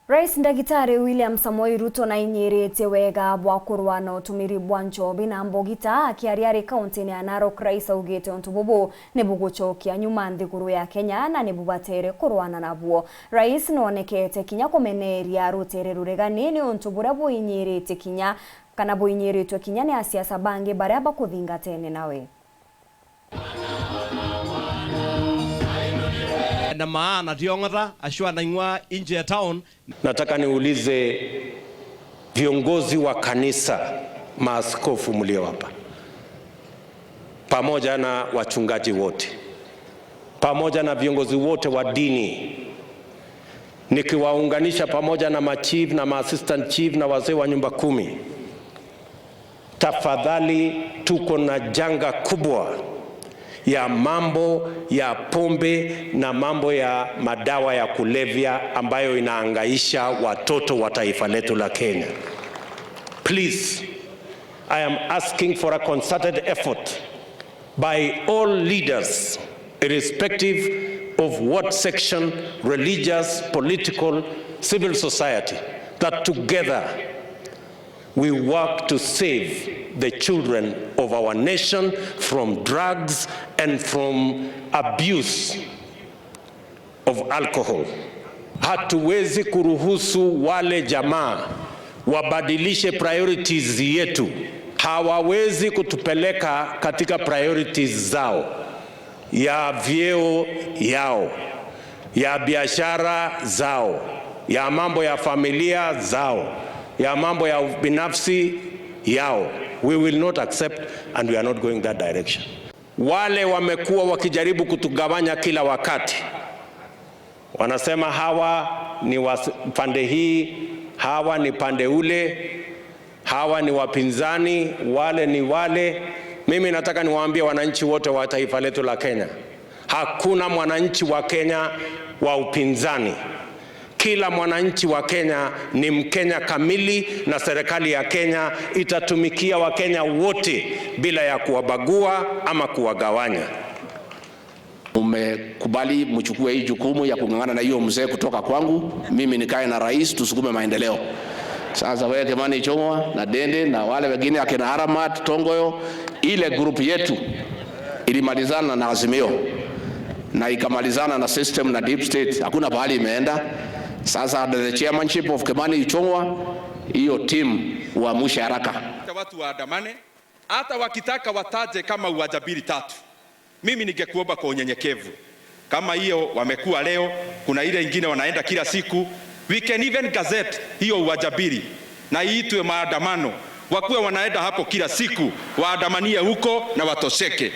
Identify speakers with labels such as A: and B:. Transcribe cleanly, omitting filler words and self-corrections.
A: Rais Ndagitari William Samoei Ruto na inyiritie wega bwa kurwa na utumiri bwa njobi na mbogita akiaria ari kaunti ya Narok. Rais augite untu bubu ni bugucokia nyuma nthiguru ya Kenya na ni bubatere kurwana nabwo. Rais nonekete kinya kumeneria rutere ruregani ni untu buria buinyiritie kinya kana buinyiritwe kinya ni asiasa bangi baria bakuthingatene nawe.
B: Na maana tiong'ata ashua naing'ua nje ya town.
C: Nataka niulize viongozi wa kanisa, maaskofu mlio hapa, pamoja na wachungaji wote, pamoja na viongozi wote wa dini, nikiwaunganisha pamoja na machief na maassistant chief na wazee wa nyumba kumi, tafadhali, tuko na janga kubwa ya mambo ya pombe na mambo ya madawa ya kulevya ambayo inaangaisha watoto wa taifa letu la Kenya. Please, I am asking for a concerted effort by all leaders, irrespective of what section, religious, political, civil society, that together we work to save the children of our nation from drugs and from abuse of alcohol. Hatuwezi kuruhusu wale jamaa wabadilishe priorities yetu. Hawawezi kutupeleka katika priorities zao ya vyeo yao, ya biashara zao, ya mambo ya familia zao, ya mambo ya binafsi yao. We will not accept and we are not going that direction. Wale wamekuwa wakijaribu kutugawanya kila wakati, wanasema hawa ni wa pande hii, hawa ni pande ule, hawa ni wapinzani, wale ni wale. Mimi nataka niwaambie wananchi wote wa taifa letu la Kenya, hakuna mwananchi wa Kenya wa upinzani. Kila mwananchi wa Kenya ni Mkenya kamili, na serikali ya Kenya itatumikia Wakenya wote bila ya kuwabagua ama kuwagawanya.
D: Umekubali mchukue hii jukumu ya kung'ang'ana na hiyo mzee kutoka kwangu, mimi nikae na rais tusukume maendeleo. Sasa wewe Kimani Ichung'wa na Dende na wale wengine akina Aramat Tongoyo, ile group yetu ilimalizana na Azimio na ikamalizana na system na deep state, hakuna pahali imeenda. Sasa under the chairmanship of Kimani Ichung'wa, hiyo team uamushe haraka.
E: Watu waandamane, hata wakitaka wataje kama uwanja mbili tatu. Mimi ningekuomba kwa unyenyekevu, kama hiyo wamekuwa leo, kuna ile ingine wanaenda kila siku. We can even gazette hiyo uwanja mbili na iitwe maandamano, wakuwe wanaenda hapo kila siku, waandamanie huko na watosheke.